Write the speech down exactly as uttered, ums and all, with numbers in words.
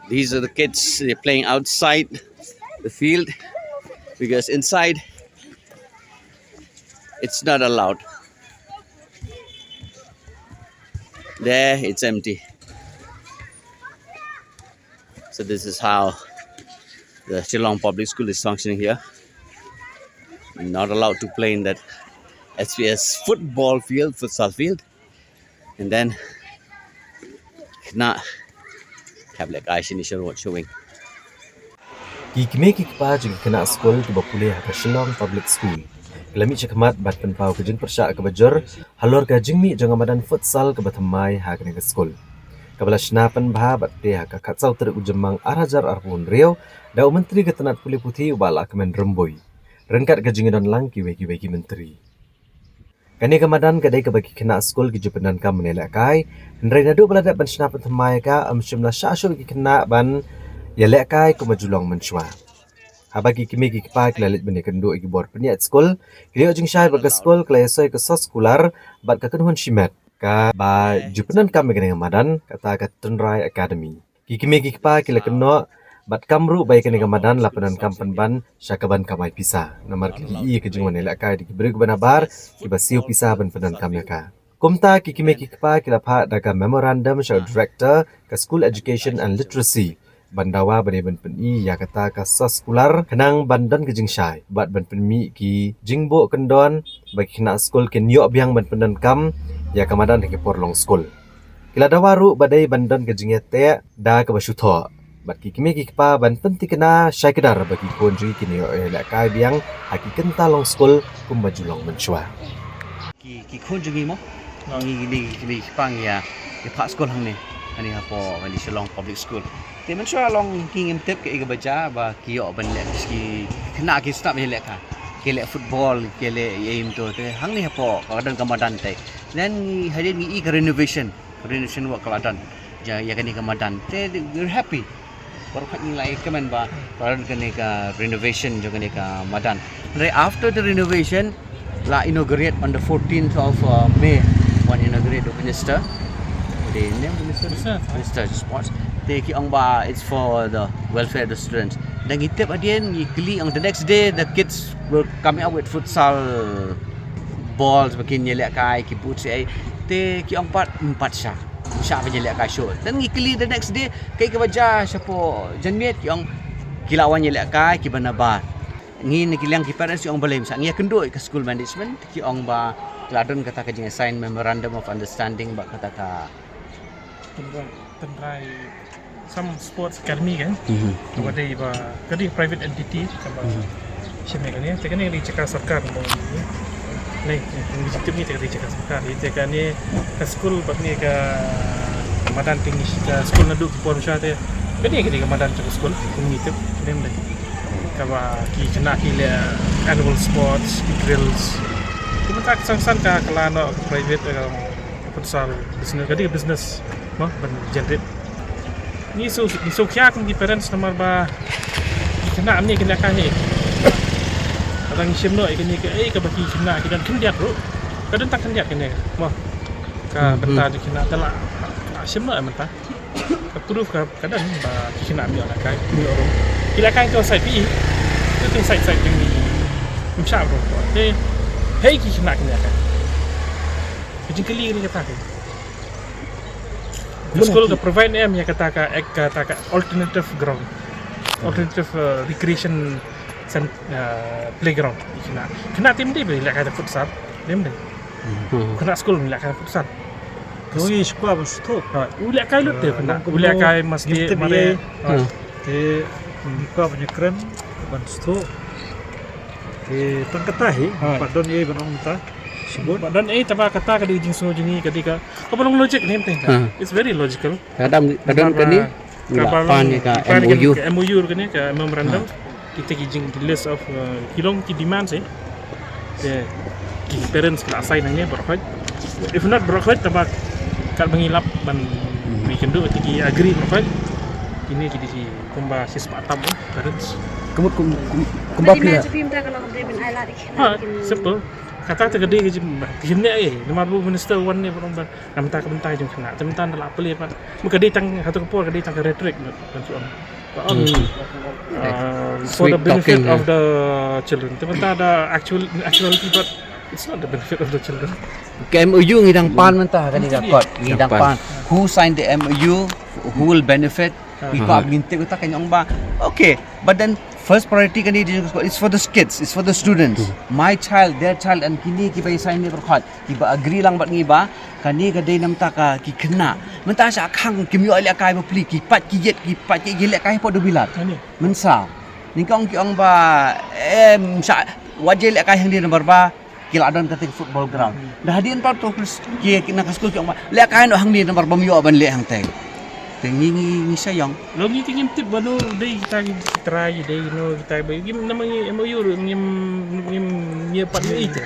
These are the kids, they're playing outside the field because inside it's not allowed. There it's empty. So this is how the Shillong Public School is functioning here. Not allowed to play in that S P S football field, futsal field. And then khynnah hap lehkai shane sha road, sha wing. Ki kmie ki kpa jong ki khynnah skul kiba pule ha ka Shillong Public School ki la mih shakhmat ban pynpaw ka jingpyrshah kaba jur halor ka jingmih jong ka madan futsal kaba thymmai ha kane ka skul, kaba la shna pynbha bad te ha ka khatsaw tarik u Jymmang ar hajar arphew hynriew da u Myntri ka tnat pule puthi u Bah Lahkmen Rymbui, ryngkat ka jingdon lang kiwei kiwei ki myntri. Kane ka madan ka dei kaba ki khynnah skul ki ju pyndonkam ban ïalehkai, hynrei naduh ba la dep ban shna pynthymmai ïa ka, ym shym la shah shuh ki khynnah ban ïalehkai kumba ju long mynshuwa. Haba ki kmie ki kpa ki la leit ban ïakynduh ïa ki bor pynïaid skul, ki la ïoh jingshai ba ka skul ka la ïasoi ka soskular bad ka kynhun shimet kaba ju pyndonkam ïa kane ka madan, kata ka Tynrai Academy. Ki kmie ki kpa ki la kynnoh bad kam ruh ba ïa kane ka madan la pyndonkam pynban sha kaban kamai pisa, namar ki la ïohi ïa ka jingwan ïalehkai da ki briew kiba nabar kiba siew pisa ban pyndonkam ïa ka. Kumta ki kmie ki kpa ki la phah da ka memorandum sha u Director ka School Education and Literacy ban dawa ba dei ban pyni ïa kata ka soskular khnang ban don ka jingshai bad ban pynmih ki jingbuh kyndon ba ki khynnah skul kin ïoh biang ban pyndonkam ïa ka madan ha ki por long skul. Ki la dawa ruh ba dei ban don ka jingïateh da kaba shu thoh bad ki kmie ki kpa ban pynthikna shai kdar ba ki khun jong ki kin ïoh ïalehkai biang ha ki kynta long skul kumba ju long mynshuwa. Ki, ki khun jong ngi mo. Ngi, ngi, ngi, ngi phah skul hangne. Hangne hapoh, hangne Shillong Public School. Te mynshuwa long ki ngim tip kaei kaba jia ba ki ïoh ban leh, ki khynnah ki start ban leh ka. Ki leh football, ki leh ïa ïa to te hangne hapoh ka don ka madan te. Then ngi hadien ngi i ka renovation, renovation work ka la don. Ïa, ïa kane ka madan. Te we're happy. Baroh ngi la ïakmen ba ka la don kane ka renovation jong kane ka madan. Hynrei after the renovation la inaugurate on the fourteenth of uh, May. Wan inaugurate the minister. The name minister? Minister. Minister Sports. Te ki ong ba it's for the welfare of the students. Te ngi tip hadien ngi kylli, on the next day the kids were coming up with futsal balls ba kin ïalehkai, ki boots, eh. Te ki ong pat, ym pat shah. Shah ban ïalehkai shuh. Then ngi kylli the next day, kaei kaba jia shapoh janmiet, ki ong ki la wan ïalehkai kiba nabar. Ngi na ki liang ki parents ki ong balei ym shah. Ngi ïakynduh ïa ka school management, ki ong ba ki la don kata ka jingsign memorandum of understanding bad kata ka Tynrai, Tynrai, some sports academy kan. Mhm. Kaba dei ba, ka dei private entity kaba shim ïa kane, te kane ka dei jaka sorkar mo. Lei, ngi tip ngi te ka dei jaka sorkar. Te kane ka skul bad ne ka madan te ngi, ka skul naduh ki por mynshuwa te. Kane ka dei ka madan jong ka skul, ngi tip lem dei. Kaba ki khynnah ki leh annual sports, ki drills. Ki mynta ka sangsan ka, ka la noh private, eh, futsal business, ka dei business mo, ban generate. Ngi shu, ngi shu khia kum ki parents namar ba ki khynnah ne khynnah ka hi. Lada ngi shim noh ïa kane kaei kaba ki khynnah ki don khyndiat ruh. Ka don tang khyndiat kane mo. Ka bynta ki khynnah te la, la shim noh ïa mynta. Ka proof ka, ka don ba ki khynnah ym ïoh lehkai, ym ïoh rung. Ki lehkai to side P E. To to side side jong ngi. Ym shah rung to. Te hei ki khynnah ki lehkai. Ka jingkylli ka dei kata ka. Ka skul ka provide em ïa kata ka, eh, kata ka alternative ground. Alternative, eh, recreation cen-, eh, playground. Ki khynnah. Khynnah te ym dei ba lehkai da futsal. Te ym dei. Khynnah skul lehkai da futsal. Te u ïa shu kwah ban sngewthuh. Ha, u lehkai lut te, ah, khynnah. U lehkai masti mare. Ha. Te u kwah ban ïakren ban sngewthuh. Te tang kata hi, ha, pat don ei ban ong mynta. Shibun. Pat don ei, taba kata ka dei jingsngew jong ngi, ka dei ka, kaba long logic ne mynta. Ha. It's very logical. Ka dang, ka don kane, u la pan ïa ka M O U. Ka M O U kane, ka memorandum. Ha. Kita ki jing, ki list of, uh, ki long ki demands, eh. Te ki parents ki la assign hangne baroh khoit. If not baroh khoit, taba katba ngi lap ban, mhm, ïakynduh, te ki agree baroh khoit. Kine ki dei ki kumba shispah tam, eh, parents. Kumut kum, kum, kumba phi la. Ha, simple. Kata te ka dei ka jingkynnoh eh, namar ba u minister u wan ne ba ong ba namar ka bynta jong khynnah. Te mynta da la plie pat. Mynta ka dei tang, ha tu ka por ka dei tang ka rhetoric ban shu ong. Ba ong, uh, for the benefit of the children. Te mynta da actual, actuality, but it's not the benefit of the children. Ka M O U ngi dang pan mynta ha kane ka court, ngi dang pan. Who signed the M O U? Who will benefit? Ngi kwah ngin tip kata, kan ong ba, okay, but then first priority kane di, it's for the kids, it's for the students. My child, their child, and kine kiba sign ne, pyrkhat, kiba agree lang bad ngi ba kane ka dei namar ka ki khynnah. Mynta sha khang kim ïoh lehkai bapli, ki pat ki ïit, ki pat ki ïit lehkai hapoh dewbilat. Mynta ngi ong, ki ong ba, em, sha, wat ïa lehkai hangne namar ba ki la don kata ka football ground. Da hadien pat tu ki, ki na ka skul ki ong ba lehkai noh hangne namar bym ïoh ban leh hangtei. Te ngi, ngi, ngi sha ïong. Long ngi te ngim tip ba no dei kita ki trai, dei no kita ba ngim, namar ngi M O U ruh ngim, ngim, ngim pat ïohi te.